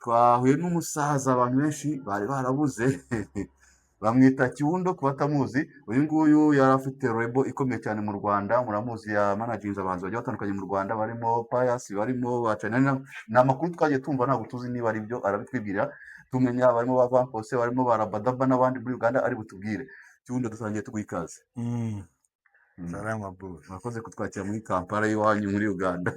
Twahuye n'umusaza abantu benshi bari barabuze bamwita Kiwundo ku batamuzi. Uyu nguyu yari afite rebo ikomeye cyane mu Rwanda, muramuzi, yamanaginze abahanzi bagiye batandukanye mu Rwanda barimo Pius, barimo ba Charly. Ni amakuru twagiye tumva, ntabwo tuzi niba ari byo, arabitwibwira. Tumenya barimo ba Vankose, barimo ba Rabadaba n'abandi muri Uganda, ari butubwire. Kiwundo, dusangiye tuguha ikaze. Salama boss. Murakoze kutwakira muri Kampala y'iwanyu muri Uganda.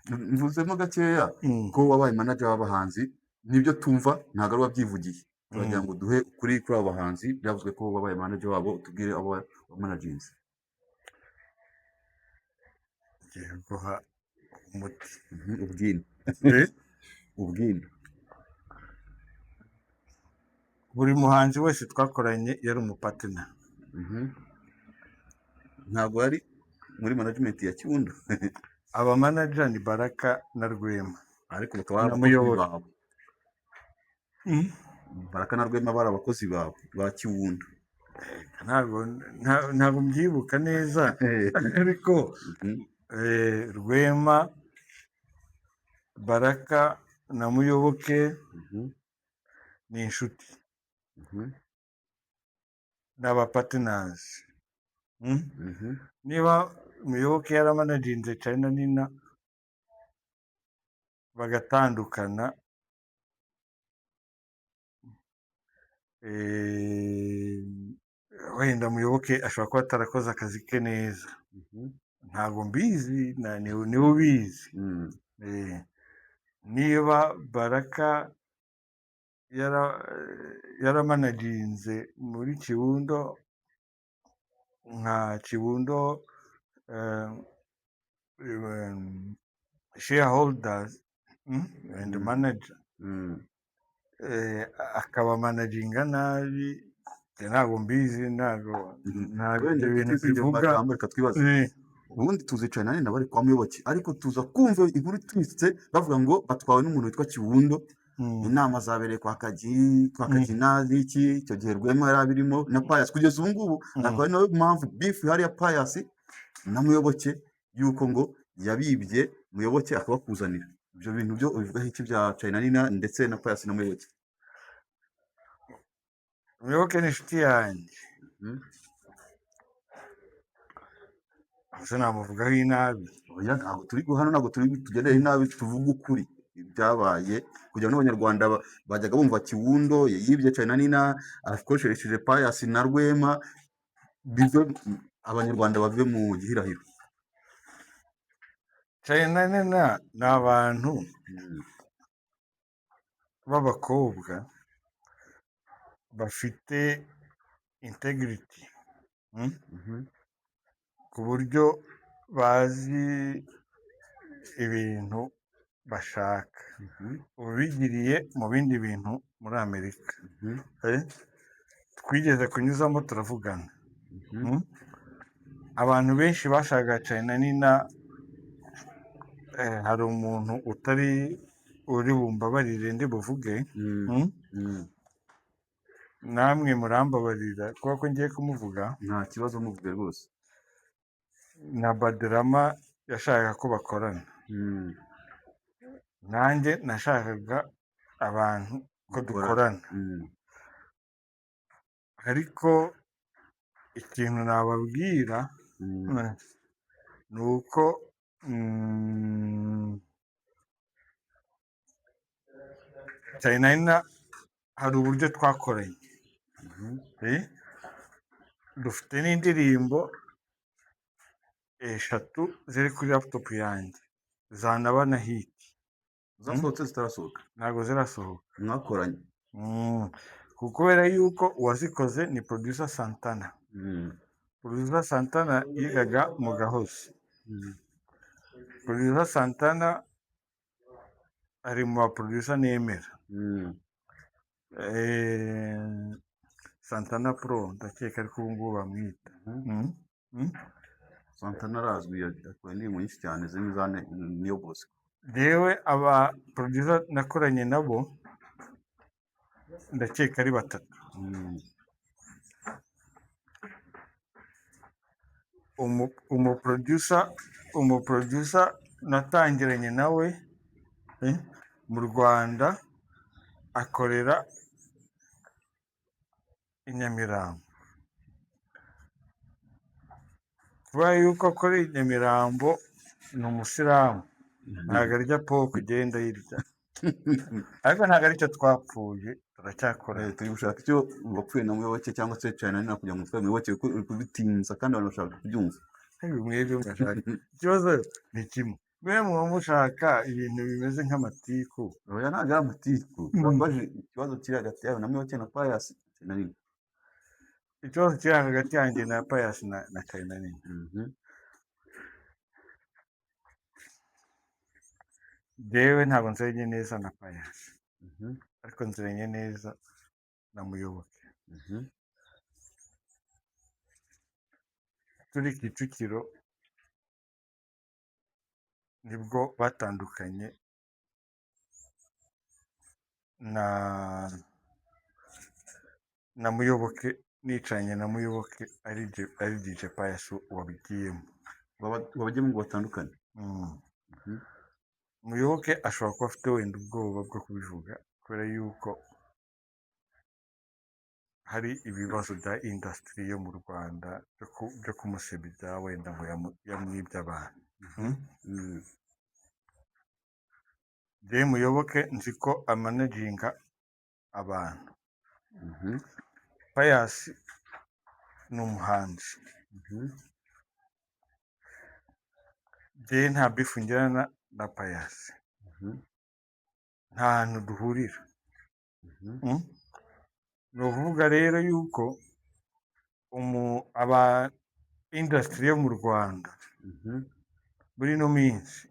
Mvuzemo gakeya ko wabaye manager w'abahanzi, nibyo tumva, ntabwo ari wabyivugiye. Turagira ngo duhe ukuri kuri abo bahanzi byavuzwe ko wabaye manager wabo, utubwire abo wamanaginze. Ngiye guha umuti. Ubwino. Ubwino. Buri muhanzi wese twakoranye yari umupartner. Ntabwo yari muri management ya Kiwundo? Aba manager ni Baraka na Rwema. Ariko bakaba ari Na abakozi Muyoboke. bawe. Baraka na Rwema bari abakozi bawe ba Kiwundo. Ntabwo mbyibuka neza, ariko Rwema, Baraka na Muyoboke ni inshuti, ni abapartners. Niba Muyoboke yaramanaginze Charly Nina bagatandukana, wenda Muyoboke ashobora kuba atarakoze akazi ke neza. Ntabwo mbizi, niwe ubizi. Niba Baraka yaramanaginze muri Kiwundo nka Kiwundo shareholders and manager, akaba managinga nabi, njye ntabwo mbizi, ntabwo Wenda ibyo bintu tutizingiye mu bivuga. magambo, reka twibaze. Ubundi tuzicarana nina bari kwa Muyoboke, ariko tuza kumva inkuru twitse bavuga ngo batwawe n'umuntu witwa Kiwundo. Inama zabereye kwa Kagi, kwa Kagina n'iki, icyo gihe Rwema yari abirimo na Pius. Kugeza ubu ngubu akaba ari nayo mpamvu beef ihari ya Pius na Muyoboke, yuko ngo yabibye Muyoboke akabakuzanira. Ibyo bintu byo ubivugaho iki bya Charly Nina ndetse na Pius na Muyoboke? Muyoboke ni inshuti yanjye. Gusa namuvugaho inabi? Oya, ntabwo turi hano, ntabwo turi tugenere inabi, tuvuge ukuri ibyabaye kugira ngo n'Abanyarwanda bajyaga bumva Kiwundo yibye Charly Nina akoresheje Pius na Rwema, bive, Abanyarwanda bave mu gihirahiro. Charly Nina ni abantu b'abakobwa bafite integrity, ku buryo bazi ibintu bashaka. Ubu bigiriye mu bindi bintu muri Amerika. Twigeze kunyuzamo turavugana. Abantu benshi bashakaga Charly Nina, hari umuntu utari uri bumbabarire ndi buvuge, Namwe murambabarira kubera ko ngiye kumuvuga. Nta kibazo, muvuge rwose. Na Badrama yashakaga ko bakorana. Nanjye nashakaga abantu ko Mukorana. dukorana. Ariko ikintu nababwira ni uko Charly Nina hari uburyo twakoranye. Dufite n'indirimbo 3 ziri kuri laptop yanjye zanaba na hit. Zasohotse, zitarasohoka? Ntabwo zirasohoka. Mwakoranye? Kubera yuko uwazikoze ni producer Santana. Producer Santana yigaga mu Gahozi. Producer Santana ari mu ba producer nemera. Santana Pro ndakeka ariko ubu ngubu bamwita. Santana arazwi, yakora indirimbo nyinshi cyane zirimo iza Niyo Bosco. Jewe aba producer nakoranye nabo ndakeka ari 3. Umuproducer natangiranye nawe Mu Rwanda akorera i Nyamirambo. Kuba yuko akorera i Nyamirambo ni umusilamu, ntabwo arya pork, igenda ayirya, ariko ntabwo aricyo twapfuye, turacyakorana. Turi gushaka icyo wapfuye na Muyoboke cyangwa se Charly na Nina kugira ngo mutware Muyoboke, kuko uri kubitinza kandi abantu bashaka kubyumva. Ariko mwebwe murashaka, ikibazo ni kimwe, mwe muba mushaka ibintu bimeze nk'amatiku. Oya, ntabwo ari amatiku. Twabaje ikibazo kiri hagati yawe na Muyoboke na Pius na Nina. Ikibazo kiri hagati yanjye na Pius na Charly na Nina, jewe ntabwo nziranye neza na Pius, ariko nziranye neza na Muyoboke. Turi Kicukiro nibwo batandukanye na Muyoboke, nicanye na Muyoboke ari DJ Pius wabigiyemo. Wabagiyemo ngo batandukane. Muyoboke ashobora kuba afite wenda ubwoba bwo kubivuga kubera yuko hari ibibazo bya industry yo mu Rwanda byo kumusebya wenda ngo yamwibye abantu. Njyewe Muyoboke nzi ko amanaginga abantu. Pius ni umuhanzi. Njyewe nta beef ngirana na Pius. Nta hantu duhurira. Ni ukuvuga rero yuko aba industry yo mu Rwanda muri ino minsi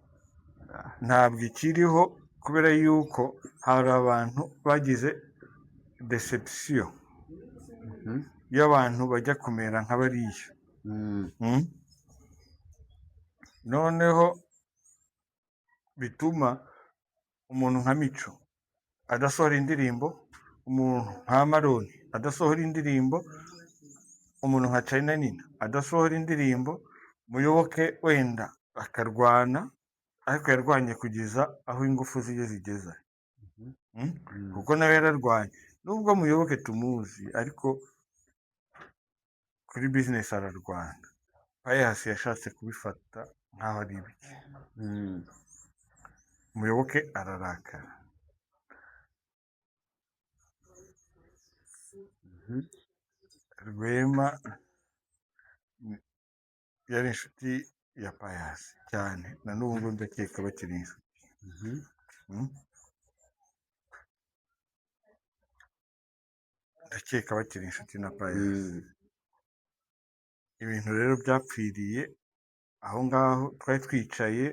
ntabwo ikiriho kubera yuko hari abantu bagize deception y'abantu bajya kumera nka bariya. Noneho bituma umuntu nka Mico adasohora indirimbo, umuntu nka Maroni adasohora indirimbo, umuntu nka Charly na Nina adasohora indirimbo, Muyoboke wenda akarwana, ariko yarwanye kugeza aho ingufu ziye zigeze. Kuko nawe yararwanye, nubwo Muyoboke tumuzi, ariko kuri business ararwana. Pius yashatse kubifata nk'aho ari ibye. Muyoboke ararakara. Rwema yari inshuti ya Pius cyane, na n'ubu ngubu ndakeka bakiri inshuti. Ndakeka bakiri inshuti na Pius. Ibintu rero byapfiriye aho ngaho twari twicaye,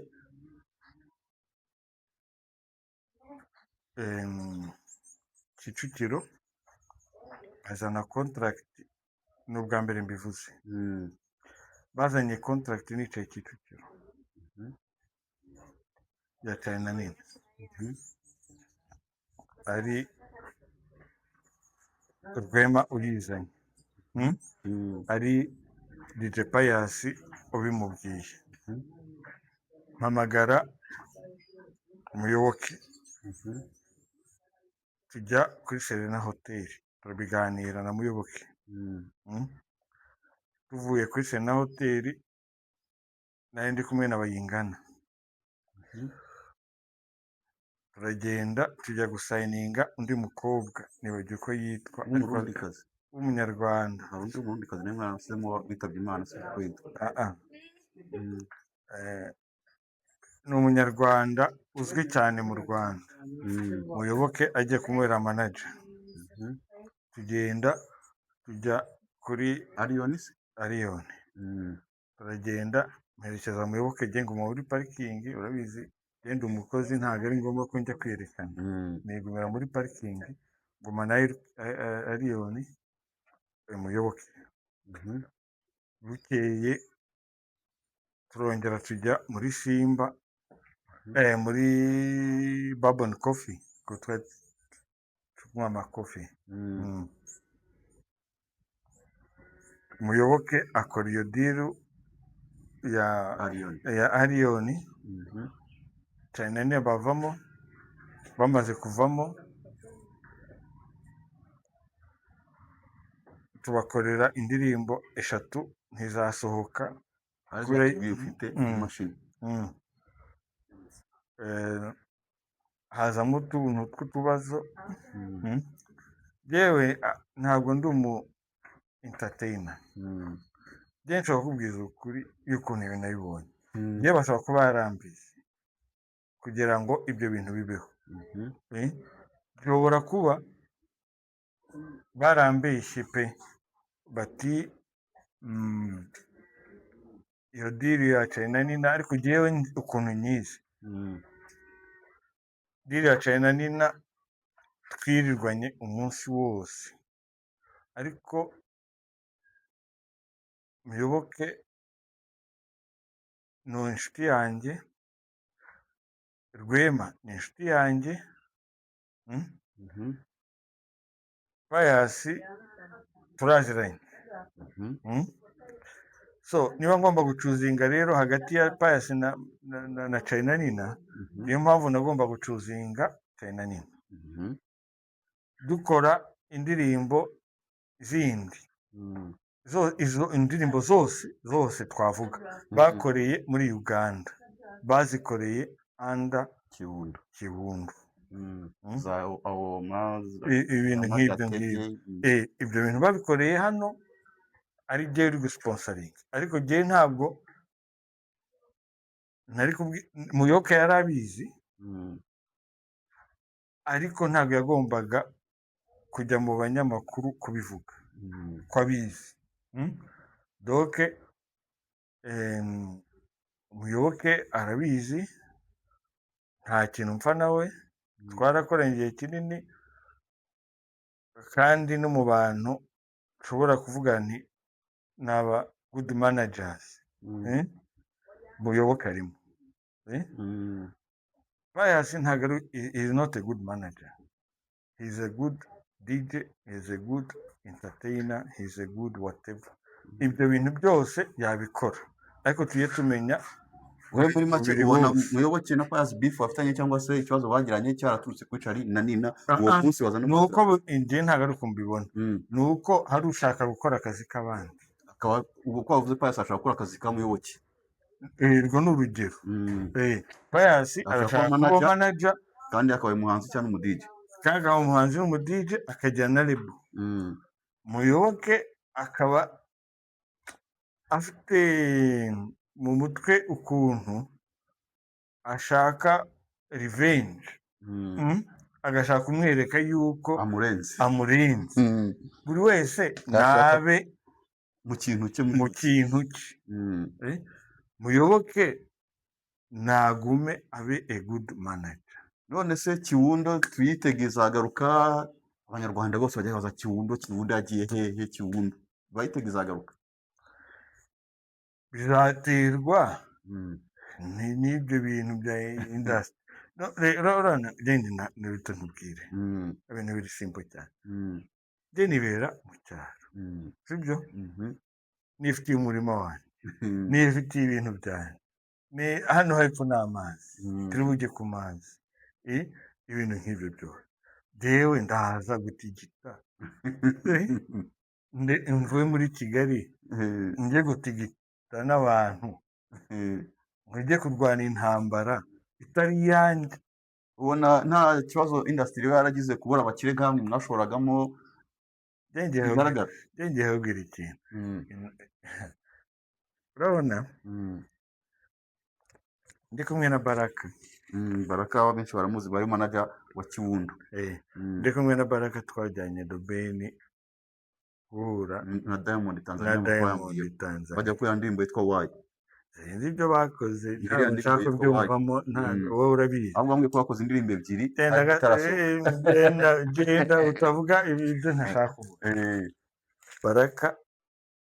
Kicukiro, azana contract, ni ubwa mbere mbivuze. Bazanye contract nicaye Kicukiro. Ya Charly na Nina. Ari Rwema uyizanye. Ari DJ Pius ubimubwiye. Mpamagara Muyoboke. Tujya kuri Serena Hotel turabiganira na Muyoboke. Tuvuye kuri Serena Hotel nari ndi kumwe na Bayingana. Turagenda tujya gusayininga undi mukobwa, nibagiwe uko yitwa, W'umurundikazi. w'umunyarwanda. Hari undi w'umurundikazi nawe mwarasemo witabye Imana, si uko yitwa. Ni umunyarwanda uzwi cyane mu Rwanda. Muyoboke agiye kumubera manager. Tugenda tujya kuri Aliyoni se? Aliyoni. Turagenda mperekeza Muyoboke, njye nguma muri parikingi, urabizi genda umukozi ntabwo ari ngombwa ko njya kwerekana. Nigumira muri parikingi nguma na Aliyoni Muyoboke. Bukeye turongera tujya muri Simba, muri Bourbon Coffee, kuko twari tunywa amakofi. Muyoboke akora iyo diru Aliyoni. ya Aliyoni. Cyane nene bavamo. Bamaze kuvamo tubakorera indirimbo 3 ntizasohoka. Arizo Kubera watubwiye ufite imashini. Hazamo utuntu tw'utubazo. Yewe, ntabwo ndi umu entertainer. Njye nshobora kukubwiza ukuri y'ukuntu ibintu nabibonye. Njye bashobora kuba yarambiye kugira ngo ibyo bintu bibeho. Bishobora kuba barambeshye pe, bati iyo deal ya Charly Nina, ariko njyewe ukuntu nyizi. Deal ya Charly Nina twirirwanye umunsi wose, ariko Muyoboke ni inshuti yanjye, Rwema ni inshuti yanjye, Pius turaziranye. So niba ngomba gucuzinga rero hagati ya Pius na Charly Nina, niyo mpamvu nagomba gucuzinga Charly Nina. Dukora indirimbo zindi. Izo indirimbo zose twavuga bakoreye muri Uganda, bazikoreye under Kiwundo. Kiwundo. Za awoma, za Ibintu za nk'ibyo Gatege, ngibyo. Ibyo bintu babikoreye hano ari jye uri gusponsoringa, ariko jye ntabwo nari kubwi-, Muyoboke yari abizi, ariko ntabwo yagombaga kujya mu banyamakuru kubivuga ko abizi. Donc, Muyoboke arabizi, nta kintu mpfa nawe, twarakoranye igihe kinini, kandi no mu bantu nshobora kuvuga nti ni aba good managers. Muyoboke arimo. Pius ntabwo ari, he is not a good manager. He is a good DJ, he is a good entertainer, he is a good whatever. Ibyo bintu byose yabikora, ariko tujye tumenya Wowe muri make umubiri ubona wose. Muyoboke na Pius beef bafitanye cyangwa se ikibazo bagiranye cyaraturutse kuri Charly na Nina uwo munsi baza no Ni uko njye ntabwo ari uko mbibona. Ni uko hari ushaka gukora akazi k'abandi. Akaba ubwo ko wavuze Pius ashaka gukora akazi ka Muyoboke. Urwo ni urugero. Pius Ashaka arashaka kuba kuba manager, manager, kandi akaba umuhanzi cyangwa umu DJ. Kandi akaba umuhanzi n'umu DJ, akagira na label. Muyoboke akaba afite mu mutwe ukuntu ashaka revenge. Agashaka kumwereka yuko amurenze. Amurenze. Buri wese Ashaka nabe mu kintu cye muri mu kintu cye. Muyoboke nagume abe a good manager. None se Kiwundo tuyitege izagaruka? Abanyarwanda bose bajya baza Kiwundo, Kiwundo yagiye hehe? Kiwundo bayitege izagaruka? Bizaterwa n'ibyo bintu bya industry. No, rero urabona, genda nabita nkubwire. Ibintu biri simple cyane. Njye nibera mu cyaro. Sibyo? Nifitiye umurima wanjye. Nifitiye ibintu byanjye. Ni hano hepfo ni amazi. Turi bujye ku mazi. Ibintu nk'ibyo byose. Jewe ndaza gutigita. Mvuye muri Kigali, njye gutigita n'abantu. Njye kurwana intambara itari iyanjye. Ubona nta kibazo industry iba yaragize kubura abakire nkamwe mwashoragamo bigaragara? Njye nkubwira ikintu. Urabona? Ndi kumwe na Baraka. Baraka benshi baramuzi, bari manager wa Kiwundo. Ndi kumwe na Baraka, twajyanye Dobeni guhura na Diamond Tanzania, na nk'uko Diamond yambwiye. Tanzania. Bajya kuri ya ndirimbo yitwa Why. Sinzi ibyo bakoze, Iriya ntabwo ndirimbo nshaka yitwa Why. kubyumvamo, ntabwo wowe urabizi. Ahubwo bambwiye ko bakoze indirimbo ebyiri, Genda ariko itarasohoka. Genda utavuga ibyo ntashaka kuvuga. Baraka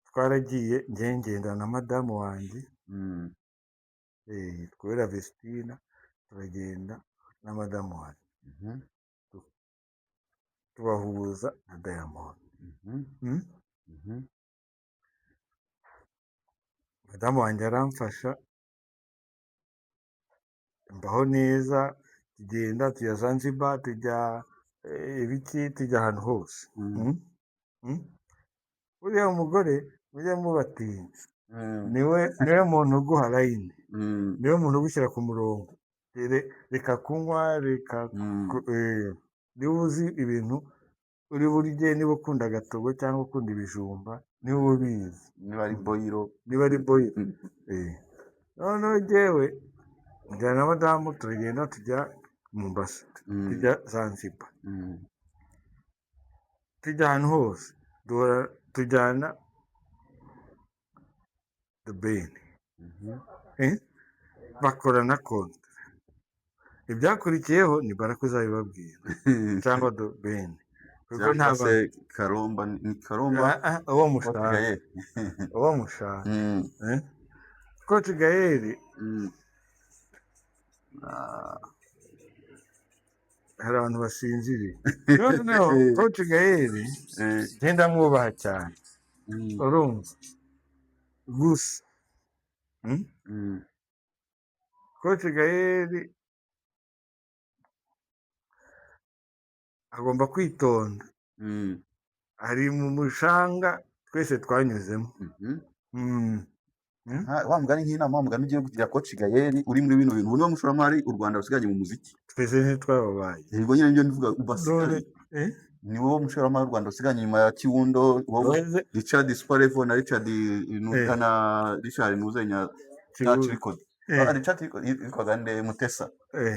twaragiye, njye ngenda na madamu wanjye, kubera Vestina, turagenda na madamu wanjye. Tubahuza na Diamond. Madamu wanjye aramfasha, mbaho neza, Tugenda tujya Zanzibar, tujya ibiki, tujya ahantu hose. Mm? Mm? Uriya mugore mujye mubatinya, niwe muntu uguha line, niwe muntu ugushyira ku murongo. Reka kunywa, reka niba uzi ibintu uri burye, niba ukunda agatogo cyangwa ukunda ibijumba, niba ubizi. Niba ari boyiro. Niba ari boyiro. Noneho njyewe njyana na madamu, turagenda tujya Mombasa, tujya Zanzibar, tujya ahantu hose, tujyana The Ben. Bakora na konti. Ibyakurikiyeho ni Baraka uzabibabwira cyangwa The Ben. Kuko Cyangwa ntabwo se Karomba, ni Karomba. Uwo mushaka. Gael. Uwo mushaka. Coach Gael. Hari abantu basinziriye. Noneho Coach Gael ngenda mwubaha cyane. Urumva? Gusa. Coach Gael agomba kwitonda. Ari mu mushanga twese twanyuzemo. Wa mugani nk'inama, wa mugani ugiye kugira Coach Gael uri muri bino bintu, niwe mushoramari u Rwanda rusigaye mu muziki. Twese ntitwababaye. Yego nyine nibyo ndivuga, ubasigaye. Ni wowe mushoramari u Rwanda rusigaye nyuma ya Kiwundo, wowe Richard Superlevel na Richard na Richard Nuzenya Touch Record. Richard yitwaga nde? Mutesa.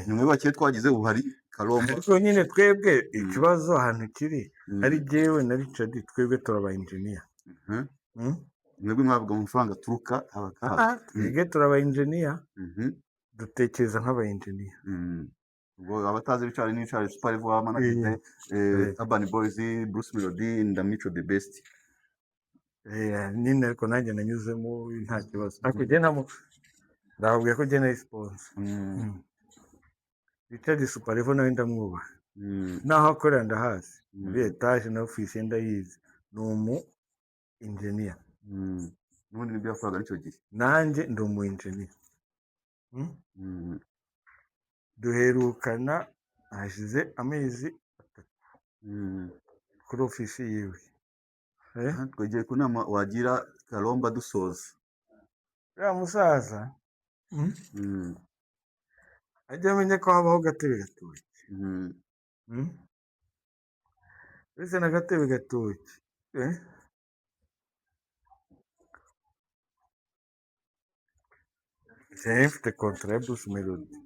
Ni mwe bakeye twagize ubu hari Karomba. Ariko nyine twebwe ikibazo ahantu kiri ari jewe na Richard, twebwe turaba engineer. Mwebwe mwavuga amafaranga aturuka abakara. Twebwe turaba engineer. Dutekereza nk'aba engineer. Ubwo abatazi Richard ni Richard Superlevel wamanagize Urban Boys, Bruce Melody, Ndamico the best. Nyine ariko nanjye nanyuzemo nta kibazo. Ariko jye ndababwiye ko jye nari sponsor. Richard Superlevel nawe ndamwubaha. Naho akorera ndahazi. Muri etage na office ndayizi. Ni umu engineer. N'ubundi nibyo yakoraga icyo gihe. Nanjye ndi umu engineer. Duherukana hashize amezi 3. Kuri office yiwe. Twegeye ku nama wagira Karomba dusoza. Uriya musaza, ajya amenya ko habaho gatebe gatoki. Uretse na gatebe gatoki. Njyewe mfite kontra ya Bruce Melody.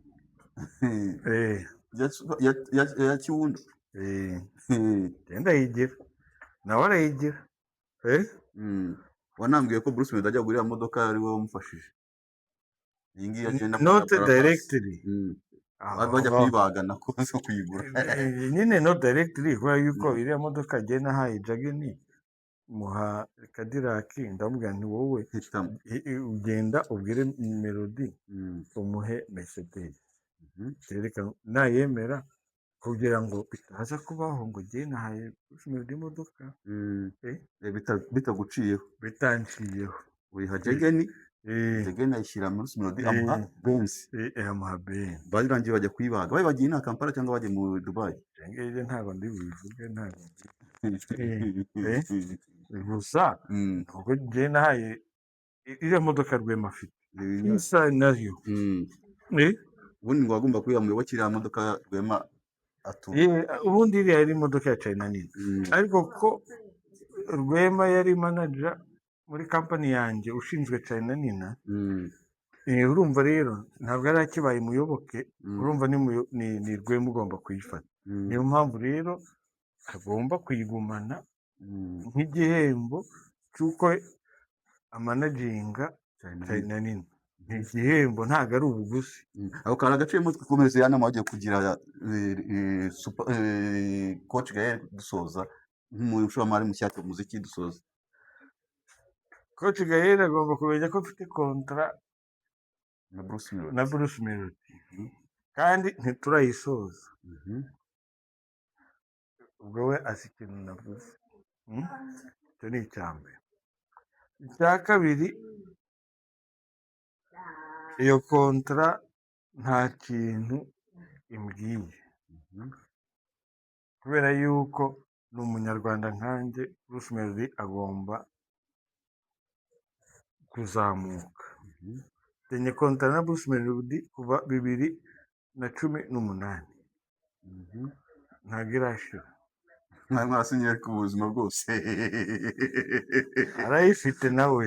Ya Kiwundo. Njye ndayigira. Nawe arayigira. Wanambwiye ko Bruce Melody ajya kugura imodoka ari wowe wamufashije. Iyi ngiyi agenda Not kugura directly. Bajya kuyibaga nako zo kuyigura. Nyine not directly kubera yuko iriya modoka njye nahaye Jageni muha Cadillac, ndamubwira nti wowe Hitamo. Ugenda ubwire Melody umuhe Mercedes. Reka nayemera kugira ngo bitaza kubaho ngo njye nahaye Bruce Melody imodoka. Bitaguciyeho. Bitanciyeho. Uyiha Jageni. Jageni ayishyira muri Bruce Melody, amuha Benz. Amuha Benz. Barangiye bajya kuyibaga. Bayibagiye ina Kampala cyangwa bajye mu Dubai? Ngeze ntabwo ndi bubivuge, ntabwo ndi. Gusa, ubwo njye nahaye iriya modoka Rwema afite. Isa nayo. Ubundi ngo wagomba kuyiha muyoboke iriya modoka Rwema atu. Ubundi iriya yari imodoka ya China nini. Ariko ko Rwema yari manager muri company yanjye ushinzwe China nina. Urumva rero ntabwo yari akibaye muyoboke, urumva ni Rwema ugomba kuyifata. Niyo mpamvu rero agomba kuyigumana nk'igihembo cy'uko amanaginga China China nini. Ni igihembo, ntabwo ari ubuguzi. Aho kari agaciro twikomereze ya nama bagiye kugira super, Coach Gael dusoza nk'umushoramari mushyashya mu muziki dusoza. Coach Gael agomba kumenya ko mfite kontra na Bruce Melody. Na Bruce Melody. Kandi ntiturayisoza. Ubwo we azi ikintu navuze. Icyo ni icya mbere. Icya kabiri, iyo kontra nta kintu imbwiye, kubera yuko ni umunyarwanda nkanjye, Bruce Melody agomba kuzamuka. Mfitanye kontara na Bruce Melody kuva 2018, ntabwo irashira. Mwari mwarasinyiye ku buzima bwose. Arayifite nawe.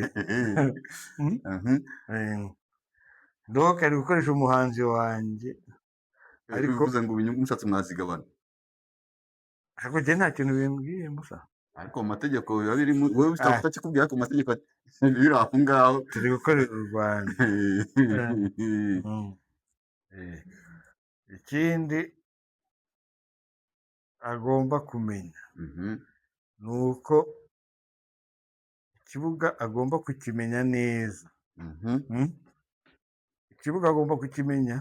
Donc ari gukoresha umuhanzi wanjye, ariko Bivuze ngo inyungu mushatse mwazigabana. Ariko njye nta kintu bimbwiye musa. Ariko mu mategeko biba birimo, wowe ushobora kutakikubwira, ariko mu mategeko biri aho ngaho. Turi gukorera u Rwanda. Ikindi agomba kumenya ni uko ikibuga agomba kukimenya neza. Ikibuga agomba kukimenya.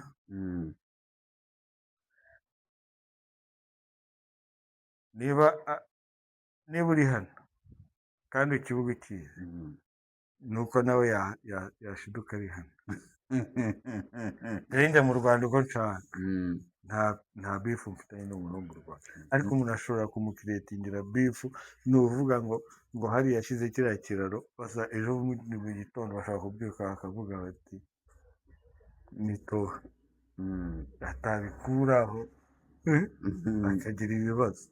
Niba uri hano kandi ikibuga ukizi, ni uko nawe yashiduka ari hano. Rero njya mu Rwanda uko nshaka, nta bifu mfitanye n'umuntu wo mu Rwanda, ariko umuntu ashobora kumukiretingira bifu. Ni uvuga ngo hariya yashyize kiriya kiraro, basa ejo mu gitondo bashobora kubyuka bakavuga bati nitoha atabikuraho, akagira ibibazo.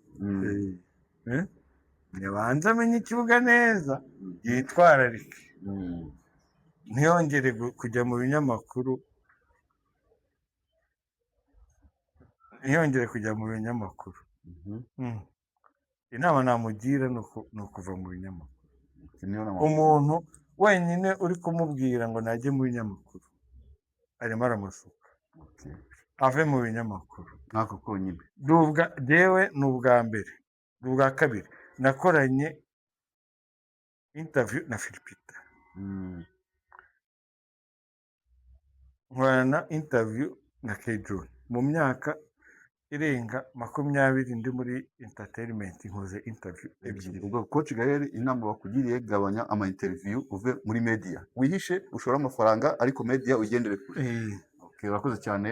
Nibanze amenye ikibuga neza, yitwararike, ntiyongere kujya mu binyamakuru, ntiyongere kujya mu binyamakuru. Inama namugira ni ukuva mu binyamakuru. Niyo nama. Umuntu wenyine uri kumubwira ngo najye mu binyamakuru arimo aramusuka. Ave mu binyamakuru. Nk'ako konyine. Jewe ni ubwa mbere, ni ubwa kabiri nakoranye interview na Philipita, nkorana interview na Kejun mu myaka irenga 20 ndi muri entertainment, nkoze interview ebyiri. Ubwo Coach Gael, inama bakugiriye, gabanya ama interview, uve muri media, wihishe, ushore amafaranga, ariko media ugendere kure. Okay, urakoze cyane.